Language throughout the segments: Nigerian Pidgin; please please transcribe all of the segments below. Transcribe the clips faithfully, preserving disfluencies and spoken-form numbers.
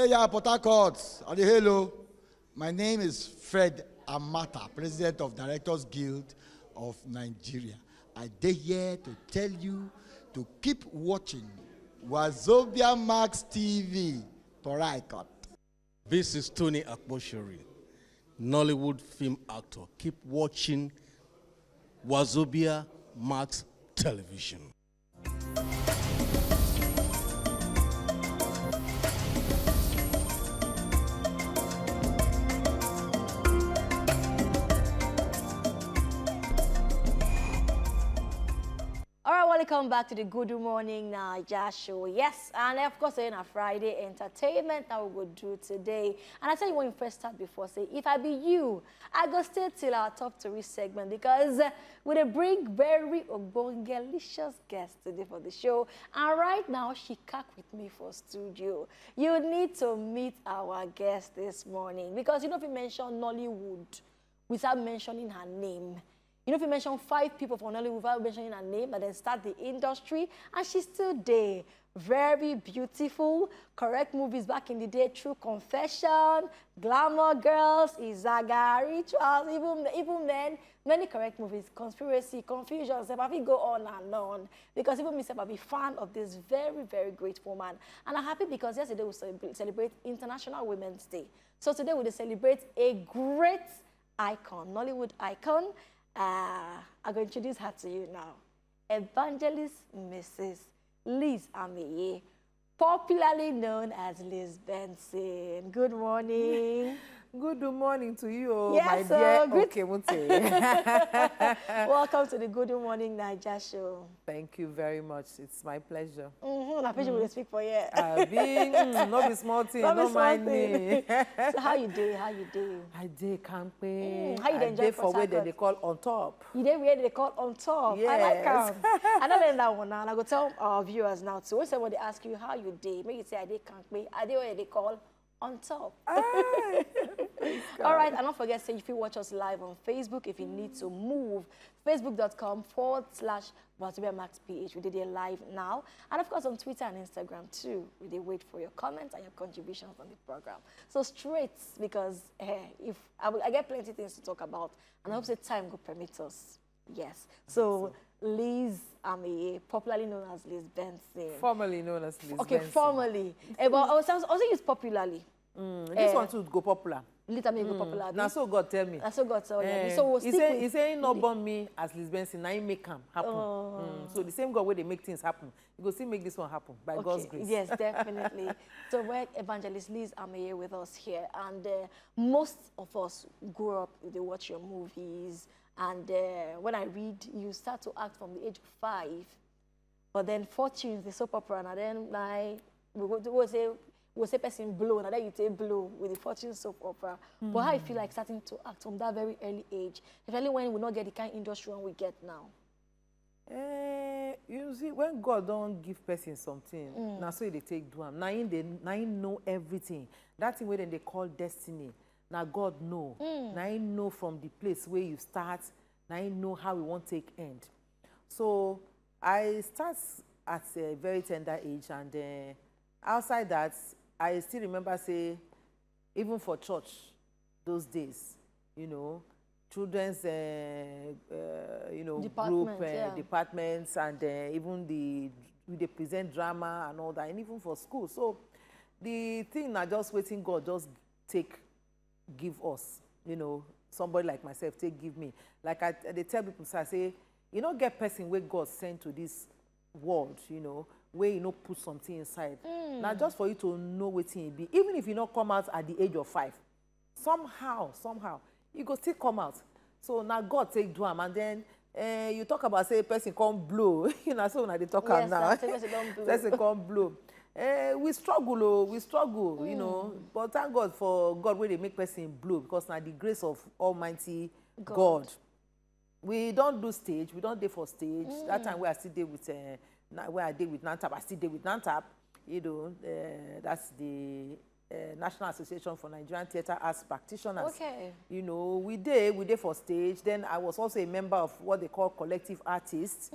Hey, yeah, Port Harcourt, on the hello. My name is Fred Amata, President of Directors Guild of Nigeria. I dey here to tell you to keep watching Wazobia Max T V, Port Harcourt. This is Tony Akposhori, Nollywood film actor. Keep watching Wazobia Max Television. All right, welcome back to the Good Morning Naija show. Yes, and of course, in a Friday entertainment that we go do today. And I tell you what, you first start before say, if I be you, I go stay till our top three segment because uh, we dey bring very ogbongelicious guests today for the show. And right now, she cack with me for studio. You need to meet our guest this morning because you know if you mention Nollywood without mentioning her name. You know if you mention five people from Nollywood without mentioning her name, and then start the industry, and she's still there. Very beautiful, correct movies back in the day, True Confession, Glamour Girls, Izaga, Rituals, even even then, many correct movies, Conspiracy, Confusion, sef, I fit go on and on because even me sef, I be fan of this very, very great woman. And I'm happy because yesterday we celebrate, celebrate International Women's Day. So today we dey celebrate a great icon, Nollywood icon. Uh, I'm going to introduce her to you now. Evangelist Missus Liz Ameye, popularly known as Liz Benson. Good morning. Good morning to you, oh, Yes, my dear oh, good. Okewute. Welcome to the Good Morning Naija show. Thank you very much. It's my pleasure. Mm-hmm. Na pidgin we dey speak for here. Abi, mm, no be small thing, No no, be small mind thing. me. So how you dey? How you dey? I dey kampe. Mm, how you dey I enjoy dey for Port where they Harcourt? Dey call on top. You dey where they call on top. I like am. Yes. I don't learn that one now. And I go tell our viewers now too. When somebody ask you how you dey, make you say I dey kampe. I dey where they call on top. Ah, All right, and don't forget say if you watch us live on Facebook, if you need to move, facebook.com forward slash Wazobia Max P H. We did it live now. And of course on Twitter and Instagram too. We dey wait for your comments and your contributions on the program. So straight, because eh, if I, will, I get plenty things to talk about, and I hope say time go permit us. Yes. So Liz Ameye, popularly known as Liz Benson. Formerly known as Liz Okay, Benson. Formerly. Eh, but I was also use popularly. Mm, this Eh. One too go popular. Later me go Mm, popular. Na so God tell me. Na so God tell you. Eh, So we'll he stick say with he say he not the- born me as Liz Benson. Now he make am happen. Oh. Mm, so the same God where they make things happen, you go still make this one happen by God's Okay, grace. Yes, definitely. So where Evangelist Liz Ameye with us here, and uh, most of us grew up, they watch your movies, and uh, when I read, you start to act from the age of five. But then Fortunes, the soap opera, and then I we go we say we say person blow, and then you take blow with the Fortune soap opera. But how you feel like starting to act from that very early age, especially when we not get the kind industry one we get now? Eh, you see, when God don't give person something, now so they take do am. Now him they now him know everything. That thing where then they call destiny. Now God know. Now him know from the place where you start. Now him know how we want take end. So I start at a very tender age, and uh, outside that, I still remember say, even for church those days, you know, children's uh, uh, you know Department, group uh, yeah. Departments, and uh, even the we dey present drama and all that, and even for school. So the thing na just wetin God just take give us, you know, somebody like myself take give me. Like I, I dey tell people, say, say, you no get person wey God send to this world, you know, where you no put something inside. Now just for you to know wetin e be, even if you no come out at the age of five, somehow, somehow, you go still come out. So now God take do am, and then uh, you talk about say person come blow. You know, so when I dey talk Yes, am now. na say person don blow. Person come blow. Uh, we struggle, oh, we struggle, you know. But thank God for God where they make person blow, because now the grace of Almighty God. We don't do stage, we don't dey for stage. That time where I still dey with, uh, na- where I dey with NANTAP, I still dey with NANTAP. You know, uh, that's the uh, National Association for Nigerian Theatre Arts Practitioners. Okay. You know, we dey, we dey for stage. Then I was also a member of what they call collective artists.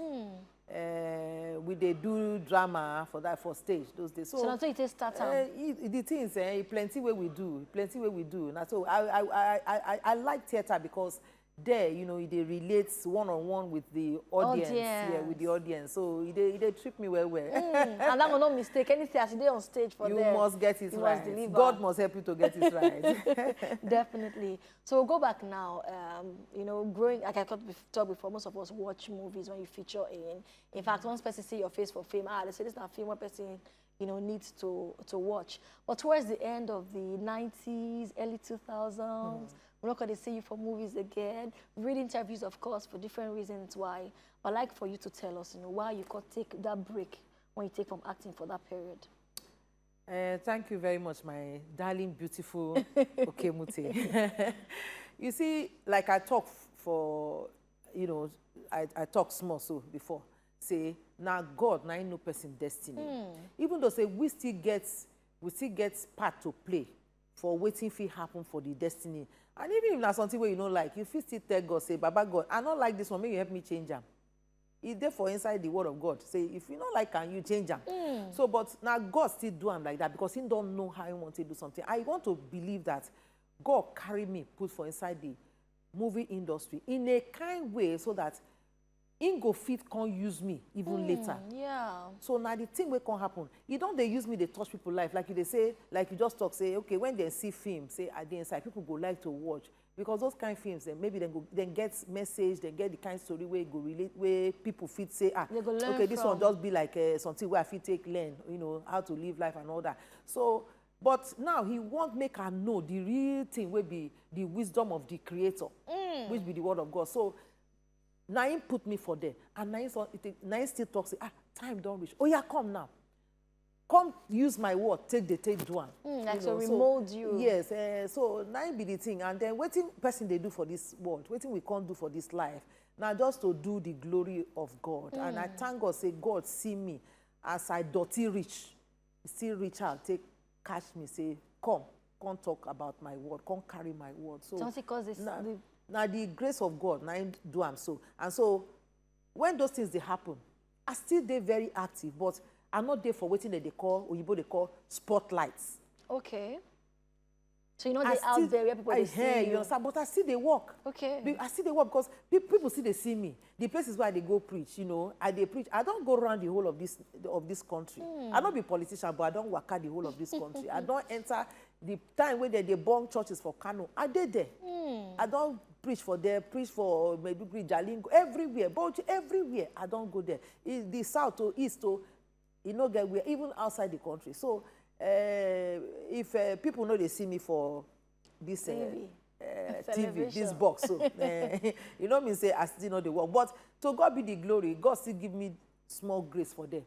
Uh, we dey do drama for that, for stage those days. So, So na so you take start am. Uh, e, e, the things, eh, e plenty wey we do, plenty wey we do. Na so I, I, I, I, I, I like theatre because there, you know, e dey relate one on one with the audience. Yeah, with the Audience. Audience. So e dey, e dey trip me well well. Mm, and that one no mistake. Anything as you dey on stage for You there, must get it you right. must deliver. God must help you to get it right. Definitely. So we'll go back now. Um, you know, growing, like I talked bef- talked before, most of us watch movies when you feature in. In fact, once person see your face for fame, ah, they say this na film one person, you know, needs to to watch. But towards the end of the nineties, early two thousands, we not gonna see you for movies again. Read interviews, of course, for different reasons why. But like for you to tell us, you know, why you could take that break when you take from acting for that period. Uh, thank you very much, my darling, beautiful Okemute. You see, like I talk f- for, you know, I, I talk small so before. Say, now God, now no person destiny. Even though say we still get, we still get part to play for wetin fit happen for the destiny. And even if na something where you don't like, you fit still tell God, say, Baba God, I don't like this one, make you help me change am. E dey for inside the word of God. Say, if you don't like am, you change am. So, but now God still do am like that because he don't know how he want to do something. I want to believe that God carry me, put for inside the movie industry in a kind way so that he go fit can use me even later. Yeah. So now the thing will can happen. You don't they use me, they touch people life. Like you they say, like you just talk, say, okay, when they see film, say I dey inside, people go like to watch. Because those kind films, then maybe then go then get message, then get the kind story where go relate, where people fit say, ah, They go learn okay, this one from. Just be like uh, something where I fit take learn, you know, how to live life and all that. So, but now he want make I know the real thing will be the wisdom of the creator, which be the word of God. So now he put me for there, and now he, so, now he still talk say, ah, time don't reach. Oh yeah, come now. Come use my word, take the take do am. Mm, like You to know, so- remold you. Yes, uh, so now be the thing. And then wetin person they do for this world, wetin we can't do for this life. Now just to do the glory of God. And I thank God say God see me as I dirty rich. He still reach out, take catch me, say, come, come talk about my word, come carry my word. So Something cause this. now, The, now the grace of God, now him do am so. And so when those things they happen, I still dey very active, but I'm not there for wetin dem dey call, Oyibo dey call spotlights. okay. So you know I they out still- there where people I they see hear, you. You understand, but I still dey work. Okay. Be- I still dey work because pe- people still dey see me. The places where I dey go preach, you know, I dey preach. I don't go around the whole of this of this country. Hmm. I don't be politician, but I don't work out the whole of this country. I don't enter the time when they, they burn churches for Kano. I did there. Hmm. I don't preach for there, preach for Maiduguri, Jalingo, everywhere, but everywhere I don't go there. E- the south to east to, you know, get where even outside the country. So uh, if uh, people know they see me for this uh, T V. Uh, T V, this Television. Box, so uh, you know me say I still know the work. But to God be the glory. God still give me small grace for them.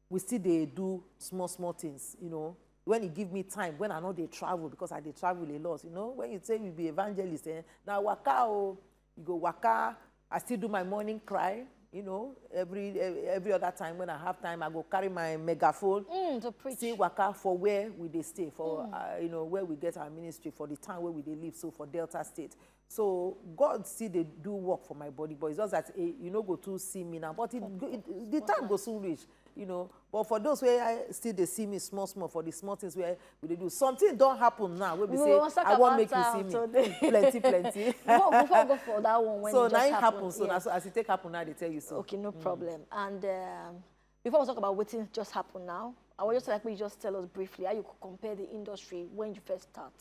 We still they do small small things, you know. When he give me time, when I know they travel because I they travel a lot, you know. When you say we be evangelist, eh, now waka oh, you go waka. I still do my morning cry, you know. Every eh, every other time when I have time, I go carry my megaphone. Mm, to preach. Still waka for where we dey stay for, uh, you know, where we get our ministry for the town where we dey live, so for Delta State. So God still dey do work for my body, but it's just that eh, you know go too see me now. But it, go- it, the time go soon reach, you know. But for those where I still dey see me small small for the small things where we dey do, something don't happen now. Where we We say wan talk I won't about make you am see me today. Plenty, plenty. Before, before we go for that one, when So it now just it happened, happens. So yeah. Now so as it take happen now, they tell you so. Okay, no problem. And um, before we talk about what just happened now, I want just like you just tell us briefly how you could compare the industry when you first start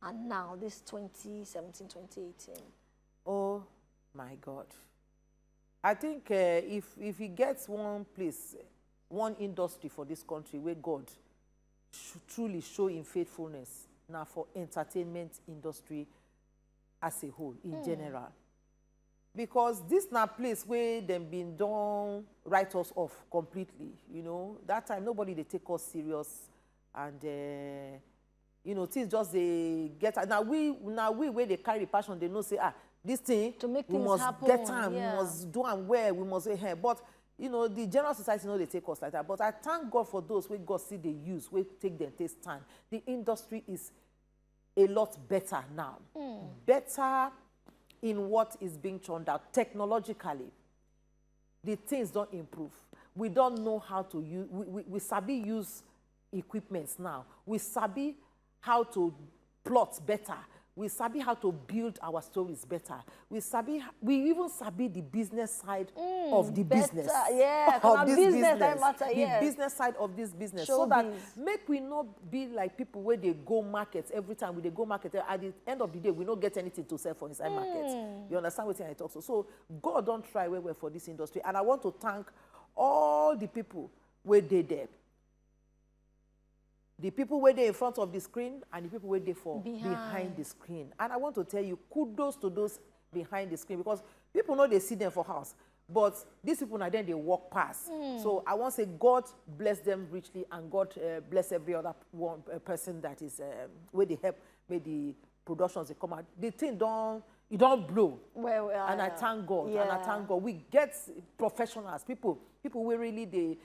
and now, this twenty seventeen, twenty eighteen. Oh my God. I think uh, if if he gets one place, one industry for this country where God sh- truly show in faithfulness now for entertainment industry as a whole in general. Because this na place where them been done write us off completely. You know, that time nobody they take us serious and uh, you know, things just they get now we now we where they carry passion, they know say ah this thing To make we things must happen, get time, yeah. We must do and where we must eh, but you know the general society know they take us like that. But I thank God for those where God see they use, where take them take stand. The industry is a lot better now, better in what is being churned out technologically. the things don improve. We don know how to use, we, we, we sabi use equipments now. We sabi how to plot better. We sabi how to build our stories better. We sabi, we even sabi the business side of the business. Yeah, of na this business na business. Matter. The Yes. Business side of this business. So that Showbiz. Make we not be like people where they go market every time. We they go market, at the end of the day, we no get anything to sell for inside market. You understand what I talk? So, so God don't try well well for this industry, and I want to thank all the people where they there. The people where they in front of the screen and the people where they for Behind. Behind the screen. And I want to tell you, kudos to those behind the screen, because people know they see them for house. But these people now then they walk past. So I want to say God bless them richly, and God uh, bless every other one uh, person that is um, where they help make the productions they come out. The thing don't it don't blow. Well, well, And I know. Thank God. And I Yeah. Thank God. We get professionals, people, people where really they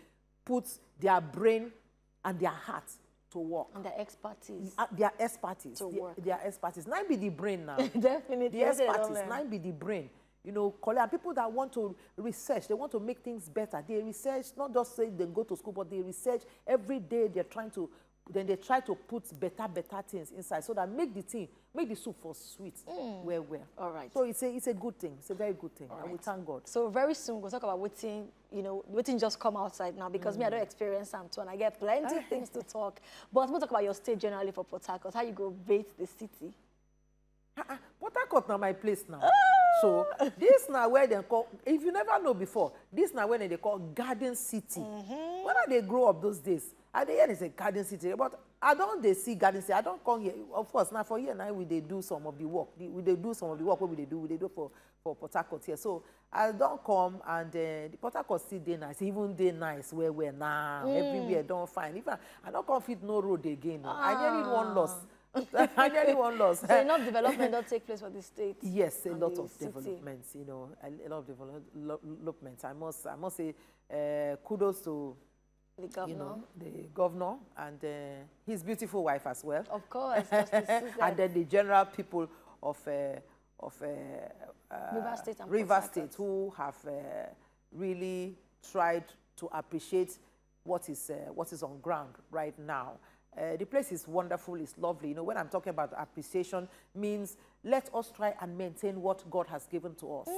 put their brain and their heart to work. And the expertise. Uh, their expertise. To Their- work. Their expertise. Now be the brain now. Definitely. The Yes, I don't expertise. learn. Now be the brain. You know, Kola, and people that want to research, they want to make things better. They research, not just say they go to school, but they research every day. They're trying to, then they try to put better, better things inside so that make the thing, make the soup for sweet, well, well. All right. So it's a, it's a good thing. It's a very good thing. And we right. Thank God. So very soon we'll talk about wetin you know wetin just come outside now because me I don't experience am too and I get plenty things to talk. But we'll talk about your stay generally for Port Harcourt. How you go bathe the city? Ah, ah, Port Harcourt na my place now. So this na where they call. If you never know before, this na where they call Garden City. When I dey grow up those days, I dey hear they say Garden City, but I don't they see Garden City. I don't come here. Of course, now for here now we they do some of the work. The- We they do some of the work. What we they do, we they do for for Port Harcourt here. So I don't come and uh, the Port Harcourt still dey nice. Even dey nice where we're now. Everywhere don't find. Even I don't come fit no road again. No. I nearly one loss. I nearly one loss. So enough development don't take place for the state. Yes, a and lot the of city. Developments, you know, a, a lot of develop- lo- developments. I must, I must say, uh, kudos to The governor. You know, the governor and uh, his beautiful wife as well, Of course, Justice Susan. And then the general people of uh, of uh, uh, Rivers State and Rivers Port State Harcourt. Who have uh, really tried to appreciate what is uh, what is on ground right now. Uh, the place is wonderful, it's lovely. You know, when I'm talking about appreciation, means let us try and maintain what God has given to us.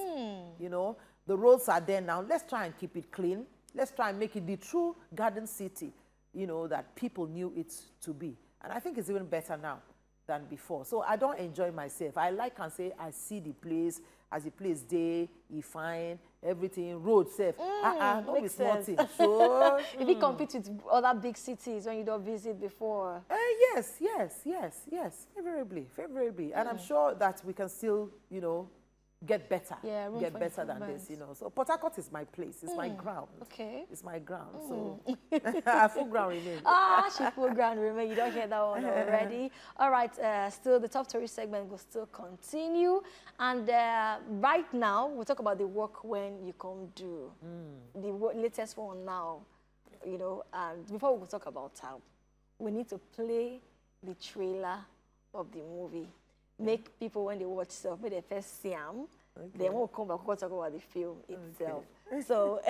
You know, the roads are there now. Let's try and keep it clean. Let's try and make it the true garden city, you know, that people knew it to be. And I think it's even better now than before. So I don't enjoy myself. I like and say I see the place as the place day, e fine, everything, road safe. Ah, ah, no be Makes small sense. Thing. So If you compete with other big cities when you don't visit before, Uh, yes, yes, yes, yes, favorably, favorably. And I'm sure that we can still, you know, get better, Yeah, room get for better than this, improvement. You know. So Port Harcourt is my place, it's my ground. Okay. It's my ground. So I full ground remain. Ah, she full ground remain. You don't hear that one already. All right. Uh, still, the top story segment will still continue. And uh, right now, we'll talk about the work when you come do the wo- latest one now. You know, and before we talk about how, we need to play the trailer of the movie. Make people when they watch stuff, make they first see am. Then we'll come back, we'll talk about the film itself. So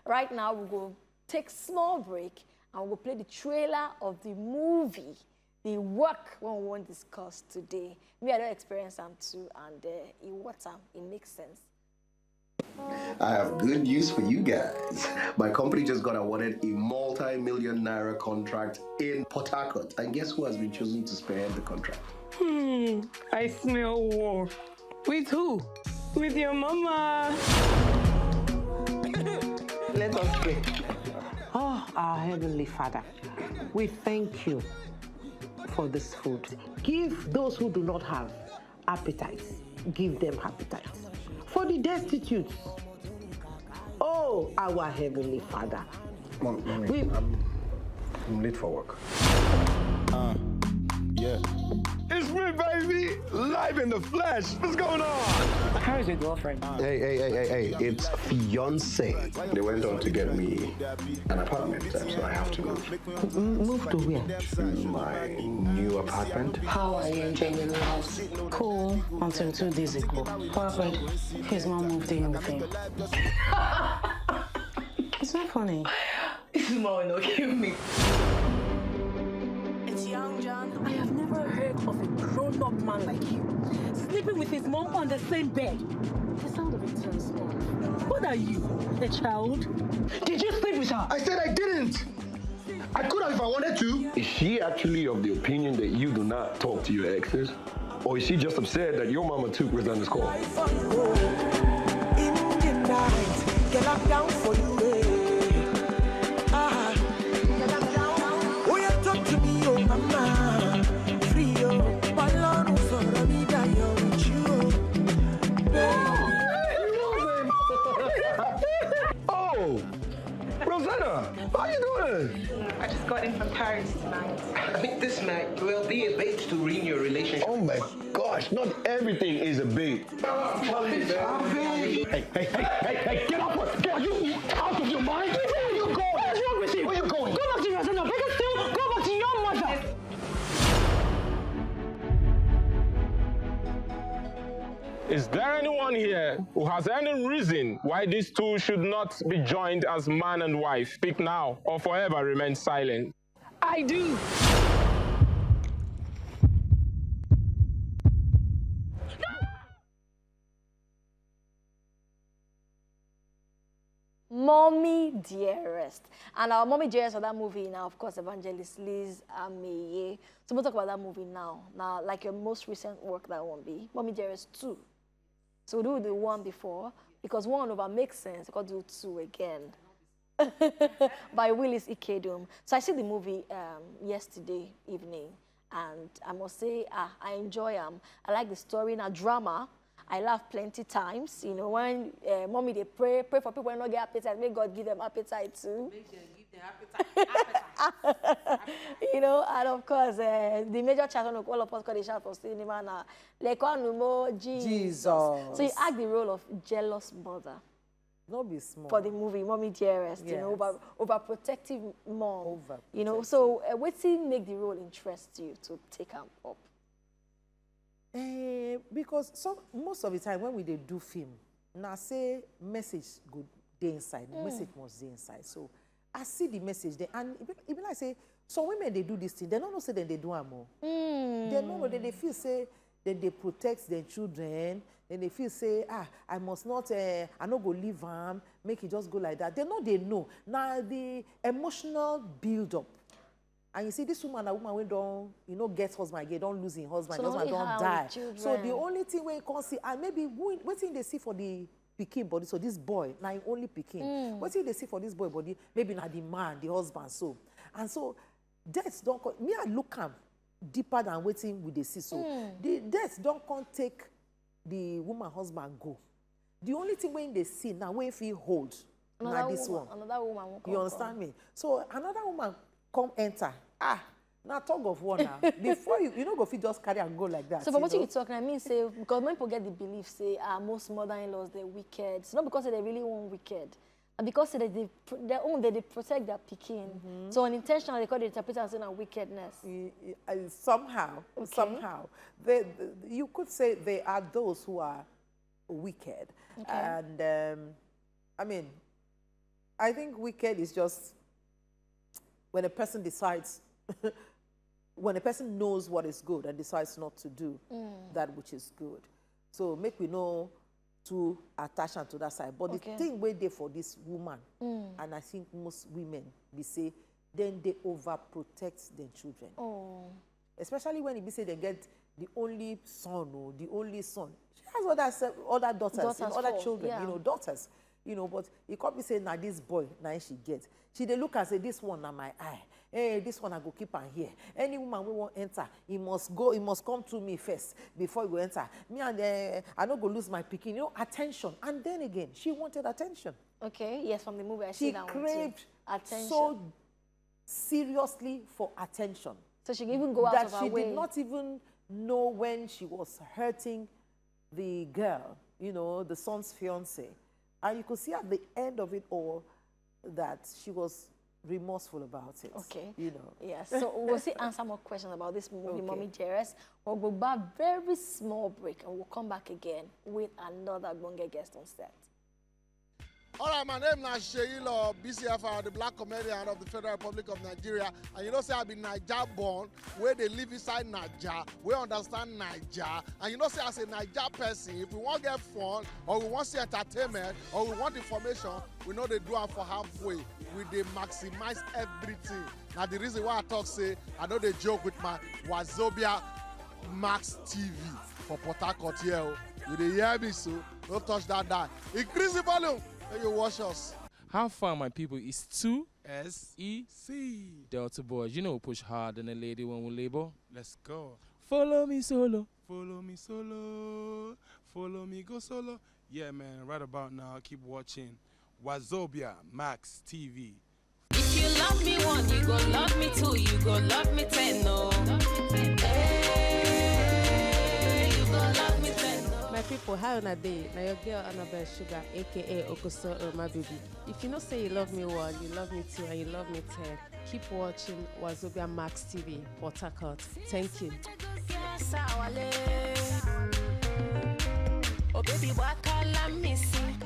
right now we'll go take small break and we'll play the trailer of the movie, the work when we won't discuss today. Me, I don't experience am too, and uh, it what am, it makes sense. I have good news for you guys. My company just got awarded a multi-million naira contract in Port Harcourt, and guess who has been chosen to spearhead the contract? Hmm, I smell war. With who? With your mama. Let us pray. Oh, our Heavenly Father, we thank you for this food. Give those who do not have appetite, give them appetite. For the destitute, oh, our Heavenly Father, Mom, mommy, we I'm, I'm late for work. Yeah. It's me, baby. Live in the flesh. What's going on? How is your girlfriend? Hey, hey, hey, hey, hey. It's fiance. They went on to get me an apartment, so I have to move. M- move to where? My new apartment. How are you enjoying your new house? Cool, until two days ago. What happened? His mom moved in with him. It's not funny. This mom will not kill me. It's Young John. I have never heard of a grown-up man like you sleeping with his mom on the same bed. The sound of it turns me on. What are you, a child? Did you sleep with her? I said I didn't. I could have if I wanted to. Is she actually of the opinion that you do not talk to your exes? Or is she just upset that your mama took Rosanna's call? In the night, girl, I'm down for you. Eh. Ah, girl, I'm down. Oh, you talk to me, oh mama, free oh. Ọlọ́run sọ̀rọ̀ mi dayọ̀ with you. Oh. Oh, Rosanna, how you doing? I just got in from Paris tonight. I mean, this might well be a bait to ruin your relationship. Oh my gosh, not everything is a bait. Hey, hey, hey, hey, hey, get off her! Get, are you out of your mind? Where are you going? What is wrong with you? Where are you going? Go back to your son. Better still, go back to your mother. Is there anyone here who has any reason why these two should not be joined as man and wife? Speak now or forever remain silent. I do. Mommy Dearest. And our Mommy Dearest for that movie now, of course, Evangelist Liz Ameye. So we'll talk about that movie now. Now, like your most recent work, that won't be Mommy Dearest two. So we'll do the one before, because one over makes sense, we could do two again. By Willis Ikedum. So I see the movie um, yesterday evening, and I must say, ah, I enjoy them. I like the story, now drama. I laugh plenty times. You know, when uh, mommy they pray, pray for people who don't get appetite. May God give them appetite too. Make them give them appetite. Appetite. You know, and of course, uh, the major child, all of us call the shout for cinema now. Like, oh, no more Jesus. Jesus. So you act the role of jealous mother No be small. for the movie, Mommy Dearest. You know, Yes. over overprotective mom. You know, so uh, wetin make the role interest you to take am up? Eh, because some most of the time when we dey do film, na say message go dey inside, message must dey inside. So I see the message there, and e be, e be like say some women dey do this thing, they no know say dem dey do am o. They no know, they dey feel say dem dey protect their children, then they feel say, ah, I must not, uh, I no go leave am, make it just go like that. They no dey know. Na the emotional build up. And you see, this woman, a woman wey don, you know, get husband again, don lose him husband, So the husband only don her die. with children. So the only thing wey you can see, and maybe who- wetin they see for the pikin body, so this boy, na him only pikin. Wetin they see for this boy body, maybe na the man, the husband, so. And so, death don come. Me, I look am deeper than wetin we dey see. So the death don come take the woman husband go. The only thing wey they see now, wey fit hold, na Another this woman, one. Another woman won't come. You understand me? So another woman come enter. Ah, na tug of war now. Before you, you no go fit just carry and go like that. So for you wetin know? You talk, I mean say because when people get the belief say ah most mother-in-laws they're wicked. It's not because they really want wicked. And because they, they pr- their own they, they protect their pikin. So unintentionally they call it interpret and say na wickedness. Y- y- uh, somehow, somehow, they, the- you could say they are those who are wicked. And um, I mean, I think wicked is just when a person decides, when a person knows what is good and decides not to do that which is good. So make we know to attach am to that side. But Okay. The thing wey dey for this woman, and I think most women, be say, then they overprotect their children. Oh. Especially when e be say they get the only son or the only son. She has other se- other daughters, you know, Daughters other for, children, yeah. You know, daughters. You know, but e come be say na this boy na she get. She dey look and say this one na my eye. Hey, this one I go keep am here. Any woman wey wan enter, he must go, he must come to me first before he go enter. Me and uh, I no go lose my pikin. You know, attention. And then again, she wanted attention. Okay. Yes, from the movie I She see that one too. Craved Attention. So seriously for attention So she can even go out that of she her way. Did not even know when she was hurting the girl, you know, the son's fiance. And you could see at the end of it all that she was remorseful about it. Okay. You know. Yes, so we'll still answer more questions about this movie, Okay. Mommy Dearest. We'll go back very small break and we'll come back again with another Bonge guest on set. All right, my name na Seyi Law, B C F R, the black comedian of the Federal Republic of Nigeria. And you know say I be Naija born, where they live inside Naija, we understand Naija. And you know say as a Naija person, if we want get fun, or we want see entertainment, or we want information, we know they do am for halfway. We dey maximize everything. Now the reason why I talk say I know they joke with my Wazobia Max T V for Port Harcourt here. Oh. You dey hear me so? Don't touch that dial. Increase the volume when you watch us. How far, my people? It's two S E C. Delta Boys. You know we push hard and a lady when we labor. Let's go. Follow me solo. Follow me solo. Follow me go solo. Yeah, man. Right about now, keep watching Wazobia Max T V. If you love me one, you go love me two, you go love me ten, no. Hey, you go love me ten, no. My people, how una dey? Na your girl Annabelle Sugar, A K A Okoso Oroma Baby. If you know say you love me one, you love me two, and you love me ten, keep watching Wazobia Max T V, Port Harcourt. Thank you. Oh, baby, why call I missing?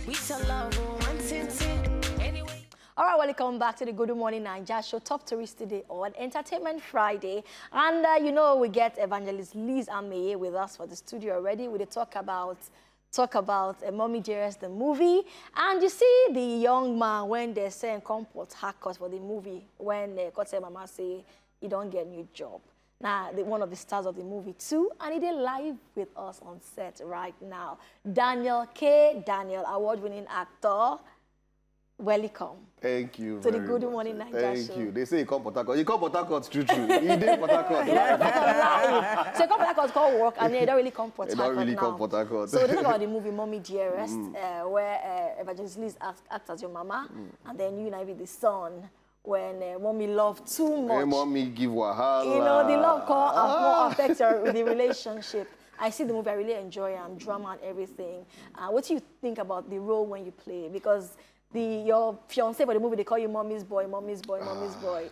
We to love, oh, one thing, thing. Anyway. All right, welcome back to the Good Morning Naija show, top tourist today on Entertainment Friday. And uh, you know, we get Evangelist Liz Ameye with us for the studio already. We dey talk about talk about uh, Mommy Dearest, the movie. And you see the young man when they say come Port Harcourt for the movie, when uh, Kote Mama say he don't get new job. Now, the, one of the stars of the movie too, and he dey live with us on set right now. Daniel K. Daniel, award-winning actor. Welcome. Thank you. To the very Good much. Morning Naija Thank show. You. They say you come Port Harcourt. You come Port Harcourt, true, true. You dey Port Harcourt. Live. So you come Port Harcourt, come work, and you don't really come Port You Harcourt don't really now. Come Port Harcourt. So we talk about the movie Mommy Dearest, Mm. uh, where uh, Evangelist Liz act, act as your mama, and then you and I be the son when uh, Mommy love too much. Hey, mommy give wahala. You know, the love call Ah. more affects your the relationship. I see the movie, I really enjoy it, drama and everything. Uh, what do you think about the role when you play? Because the your fiance for the movie, they call you mommy's boy, mommy's boy, mommy's Ah. boy.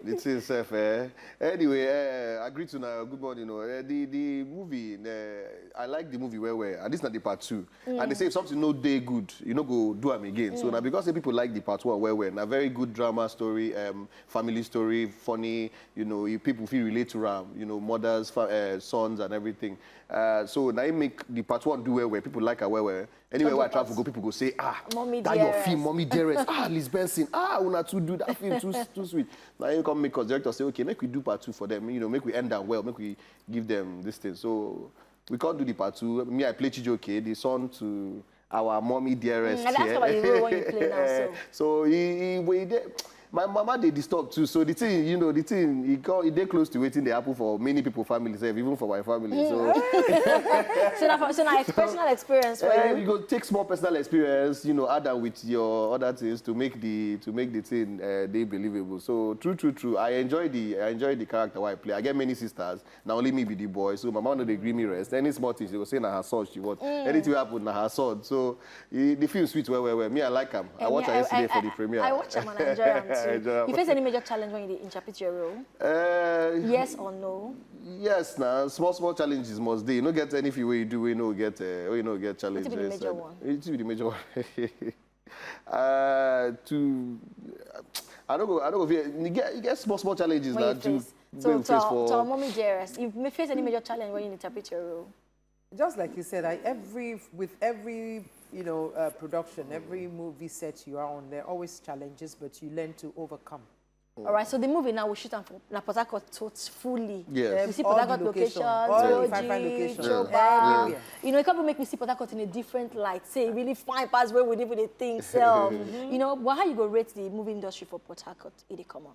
The thing self, eh? Anyway, uh, I greet you now. Good morning. Oh. Uh, the the movie, uh, I like the movie well, well. And this is not the part two. And they say if something no day good, you know, go do am again. So now because say people like the part one well, well, a very good drama story, um, family story, funny. You know, you, people feel relate to am. You know, mothers, fa- uh, sons, and everything. Uh, so now you make the part one do well, well. People like it well, well. Anywhere Talk where I about travel, go people go say, ah, Mommy that your Dearest. Film, Mommy Dearest, ah, Liz Benson, ah, una too do that film, too too sweet. Now you come make us director say, okay, make we do part two for them. You know, make we end am well, make we give them this thing. So we can't do the part two. Me, I play Chijioke, the son to our Mommy Dearest. Mm, and that's here. What you role when you play now. So. So he, he, we dey, my mama dey disturb too. So the thing, you know, the thing, he, come, he dey close to wetin dey happen for many people family sef, even for my family. So So now, so now, it's personal experience for Eh, you. You go take small personal experience, you know, add am with your other things to make the to make the thing uh, dey believable. So true, true, true. I enjoy the I enjoy the character wey I play. I get many sisters. Na only me be the boy, so mama no dey gree me rest. Any small thing, she go say na her son she want. Anything wey happen, na her son. So e, the film sweet well, well, well. Me, I like am. I And watch me, am yesterday I, for the I, premiere. I watch am and I enjoy am too. Enjoy am. You face any major challenge when you interpret your role? Uh, Yes or no? Yes, now small small challenges must dey. You no get anything wey you do wey no get uh, wey no get challenge. Wetin be the inside. major one? Wetin be the major one? Uh, to I don't go. I don't go. Fear. You get you get small small challenges When now. You face. So to, our, to our mommy dearest, you may face any major challenge when you interpret your role? Just like you said, I, every with every you know uh, production, every movie set you are on, there are always challenges, but you learn to overcome. All right, so the movie now we shoot am for na Port Harcourt tot- fully. Yes. We see All Port the Harcourt location, locations, all the Oji, five five locations, Choba. everywhere. You know, it can make me see Port Harcourt in a different light. Say, really fine pass where we live with the thing self. You know, but how you go rate the movie industry for Port Harcourt? It dey come on.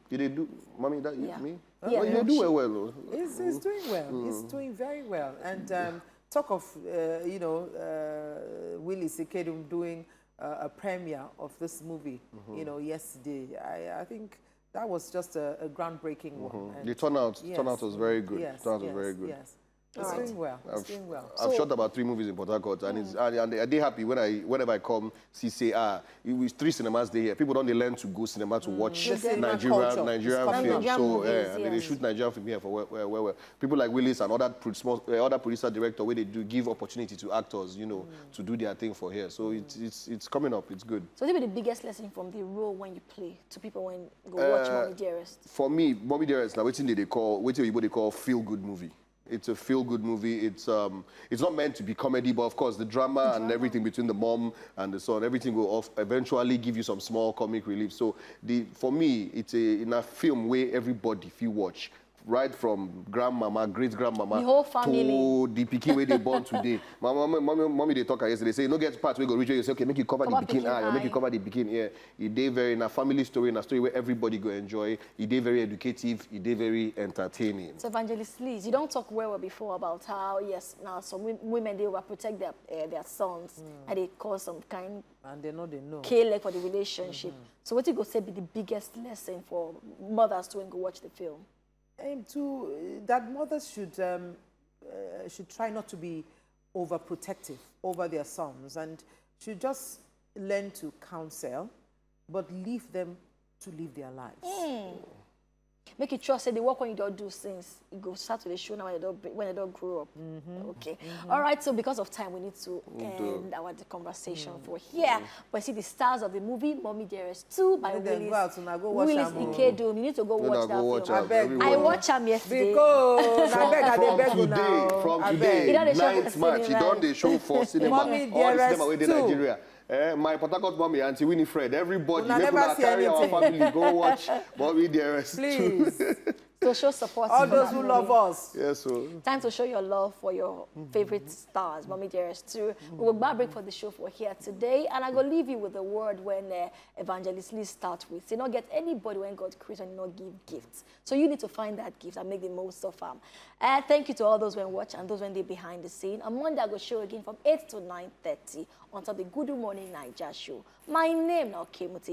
You dey do, mommy? That Yeah. Me? Yeah. Well, you dey do well, well. Oh. It's, it's doing well. It's doing very well. And um, talk of uh, you know uh, Willie Sekedum doing uh, a premiere of this movie. You know, yesterday. I, I think that was just a, a groundbreaking one. And The turnout, yes, turnout was very good. Yes, Turnout was yes, very good. Yes. It's doing well. It's doing well. I've shot about three movies in Port Harcourt, and it's and, and I dey happy when I whenever I come see say ah, it was three cinemas dey here. People don dey learn to go cinema to watch The cinema Nigerian culture is Nigerian coming film. up. Nigerian So movies, eh, and they dey yes. shoot Nigerian film here for well, well, well, well. People like Willis and other pro- small, uh, other producer director wey dey do give opportunity to actors, you know, to do their thing for here. So it's it's it's coming up. It's good. So what be the biggest lesson from the role when you play to people when go watch Uh, Mommy Dearest? For me, Mommy Dearest na wetin they dey call wetin oyibo dey call feel good movie. It's a feel good movie. It's um it's not meant to be comedy, but of course the drama and everything between the mom and the son, everything will off eventually give you some small comic relief. So the for me, it's a in a film where everybody fit watch. Right from grandmama, great grandmama, The whole family. to the pikin wey dey born today. My mommy, mommy, mommy dey talk am yesterday. Say no get part wey go reach where you say okay, make you cover, Cover the pikin pikin eye or make you eye. Cover the pikin ear. E dey very na family story, na story where everybody go enjoy. E dey very educative. E dey very entertaining. So Evangelist Liz, you don't talk well, well before about how yes, now some wo- women they overprotect their uh, their sons and they cause some kind And they know they know. K leg for the relationship. So what you go say be the biggest lesson for mothers to when go watch the film? Um, to uh, that mothers should um, uh, should try not to be overprotective over their sons and should just learn to counsel, but leave them to live their lives. Make you trust say the work when you don't do since it go start to the show now when they don't when they don't grow up. Okay. All right. So because of time, we need to end our the conversation for here. But see the stars of the movie Mommy Dearest two by Make them Willis, go out, una go watch Willis am o. Ikedo. You need to go watch Una that go watch film. am. Abeg, Everybody. I watch am yesterday. Because I beg, I dey From beg una today, o. from Abeg. today, You know they show ninth for March, you cinema. Don dey show for cinema. Mommy All the cinema Dearest wey dey two. Nigeria. Eh, my Port Harcourt mommy, Auntie Winifred, everybody, Una make never una see carry our anything. Family go watch Mommy Dearest two. Please, So show support. all for those that who movie. Love us. Yes, so Time to show your love for your favorite stars, Mommy Dearest two. We will back break for the show for here today, and I go leave you with a word when uh, Evangelist Lee start with. You not get anybody when God creates and not give gifts. So you need to find that gift and make the most of them. Uh, thank you to all those when watch and those when they behind the scene. On Monday, I go show again from eight to nine thirty on top the Good Morning Naija show. My name now Kemuti.